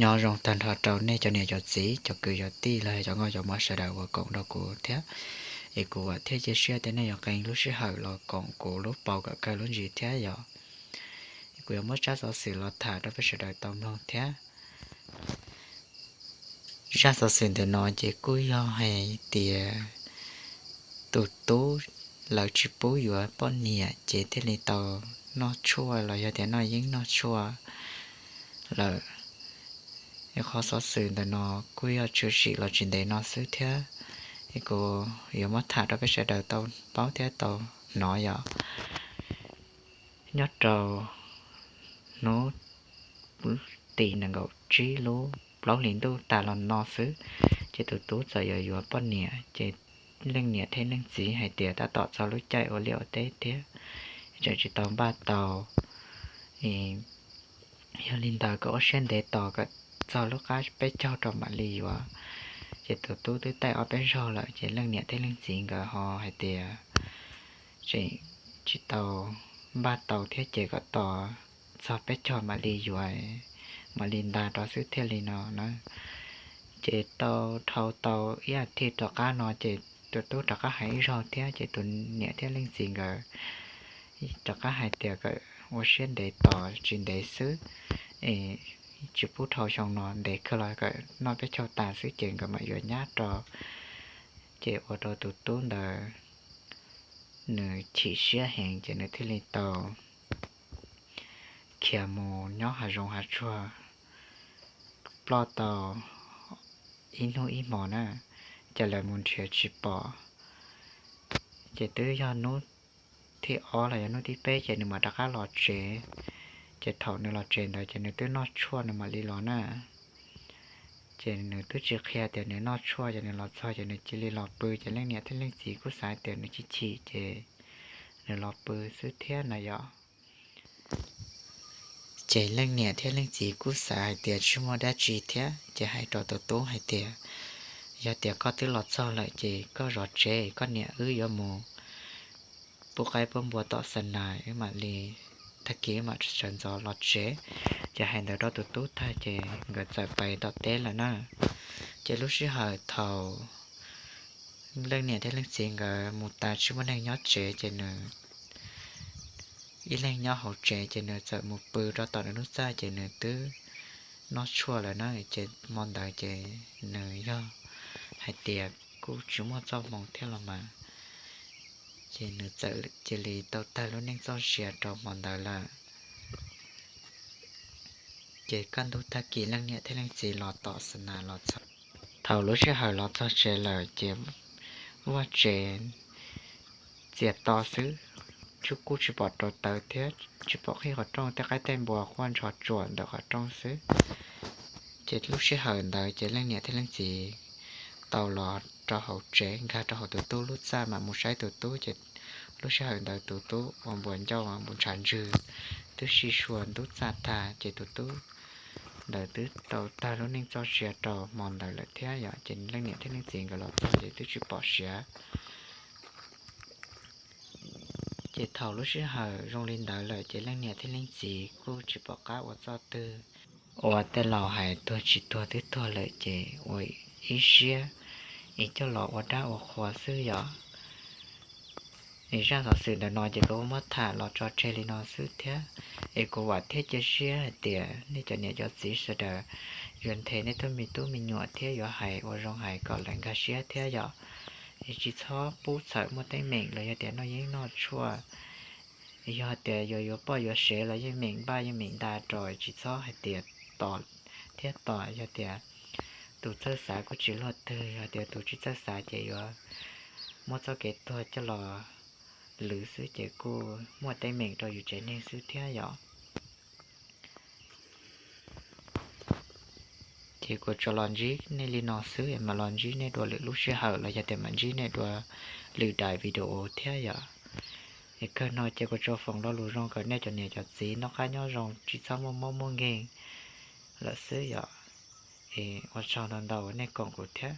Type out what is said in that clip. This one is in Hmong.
Nyob zoo tag nrho rau nej cov niam cov txiv, cov kwv cov tij los cov nkauj cov muam sawv daws uas koom rau kuv thiab. Es kuv vam thiab cia siab tias nej yuav qee lub sij hawm los koom kuv lub paus kom kawg lub ntsis thiab yom. Kuv yuav muab tsab xov xwm los tham rau peb sawv daws tau mloog thiab. Zaj xov xwm ntawm no ces kuj yog hais tias tus tub lawv tsis pub yuav poj niam ces thiaj li tau noj tshuaj los yog tias noj yeeb noj tshuaj lawm. Qhov xov xwm ntawm no kuj yog tshwm sim los tsis ntev no xwb thiab, es kuv yuav muab tham rau peb sawv daws tau paub thiab tau hnov yom. Nyob rau hnub tim nees nkaum tsib lub plaub hlis ntuj tas los no xwb, ces tus tub txawm yuav yuav poj niam ces leej niam thiab leej txiv hais tias tab tom txog lub caij ua liaj ua teb thiab, tseem tsis tau npaj tau. Yog li ntawd kom ua siab ntev tos kom txog lub qab peb caug rau mam li yuav. Ces tus tub twb taij ob peb zaug lawm ces leej niam thiab leej txiv nkawd ho hais tias tseem tsis tau npaj tau thiab ces kom tos txog peb caug mam li yuav, mam li nta rau xwb thiaj li no na. Ces tau dhau tau ib as thiv rov qab no ces tus tub rov qab hais ib zaug thiab ces tus niam thiab leej txiv nkawd rov qab hais tias kom ua siab ntev tos tsis ntev xwb, es tsis pub dhau xyoo no, ntev kawg los kom noj peb caug tas xwb ces nkawd mam yuav nyab rau. Ces ua rau tus tub ntawd nws chim siab heev ces nws thiaj li tau khiav mus nyob hav zoov hav tsuag ploj tau ib hnub ib hmos na, ces lawv mus nrhiav tsis pom. Ces twb yog hnub thib ob los yog hnub thib peb ces nws mam rov qab los tsev. Ces thaum nws los tsev ntawd ces nws twb noj tshuaj nws mam li los na. Ces nws twb tsis qhia tias nws noj tshuaj, ces nws los txog ces nws cia li los pw, ces leej niam thiab leej txiv kuj xav tias nws chim chim ces nws los pw xwb thiab no yom. Ces leej niam thiab leej txiv kuj xav hais tias tsis muaj dab tsi thiab, ces hais rau tus tub hais tias, yog tias koj twb los txog lawm ces koj zov tsev, koj niam wb yuav mus pub qaib pub npua tom xa nas, wb mam li, tag kis wb mam sawv ntxov los tsev. Ces hais ntawd rau tus tub tag ces nkawd txawm pais tom teb lawm na. Ces lub sij hawm thaum leej niam thiab leej txiv nkawd mus tas tsis muaj neeg nyob tsev ces nws ib leeg nyob hauv tsev ces nws txawm mus pw rau tom nws lub txaj ces nws twb noj tshuaj lawm na. Ces hmo ntawd ces nws yog hais tias kuj tsis muaj txoj hmoo thiab los mas, ces nws txawm cia li tau tag lub neej txoj sia rau hmo ntawd lawm. Ces kaj ntug tag kis leej niam thiab leej txiv los tom xa nas los txog. Thaum lub sij hawm los txog tsev lawm ces vaj tsev txias to xwb, tsuj kuj tsis pom rau tawv thiab tsis pom qhib qhov rooj, tej qaib tej npua quaj ntsho tsuam ntawm qhov rooj xwb. Ces lub sij hawm ntawd ces leej niam thiab leej txiv tau los rau hauv tsev, nkag rau hauv tus tub lub txaj mam mus saib tus tub ces lub sij hawm ntawd tus tub ua npuas ncauj npuas ntshav ntswg, twb sij sua ntub txaj tag ces tus tub ntawd twb tau tag lub neej txoj sia rau hmo ntawd lawm thiab yom. Ces leej niam thiab leej txiv nkawd los txog ces twb tsis pom siav. Ces thaum lub sij hawm zoo li ntawd lawm ces leej niam thiab leej txiv kuj tsis pom qab ua txoj twg. Ua tej laus hais tuag tsis tuag twb tuag lawm ces ua ib siab es coj los ua dab ua qhua xwb yom. Es zaj xov xwm ntawm no ces kuv muab tham los tso tseg li no xwb thiab. Es kuv vam thiab cia siab hais tias nej cov niam cov txiv sawv daws yuav nthe nej tus me tub me nyuam thiab yuav hais ua zoo hais kom lawv nkag siab thiab yom. Es tsis txhob pub txhawm muaj teeb meem los yog tias noj yeeb noj tshuaj. Yog hais tias yuav yuav poj yuav sev los yeej meem npaj yeej meem nta rau, tsis txhob hais tias tos thiab tos. Yog tias tus txawj xav kuj tsis luag twg, yog tias tus tsis txawj xav ces yuav muab txoj kev tuag coj los lwv xwb ces kuj muaj teeb meem rau yus tsev neeg xwb thiab yom. Ces kuv tsuas los ntsib nej li no xwb, mam los ntsib nej dua lwm lub sij hawm los yog tias mam ntsib nej dua lwm daim video thiab yom. Es kawg no ces kuv tsuas foom lo lus zoo kom nej cov niam cov txiv noj qab nyob zoo, tsis txhob muaj mob muaj nkeeg lawm xwb yom. Es ua tsaug ntau ntau uas nej koom kuv thiab.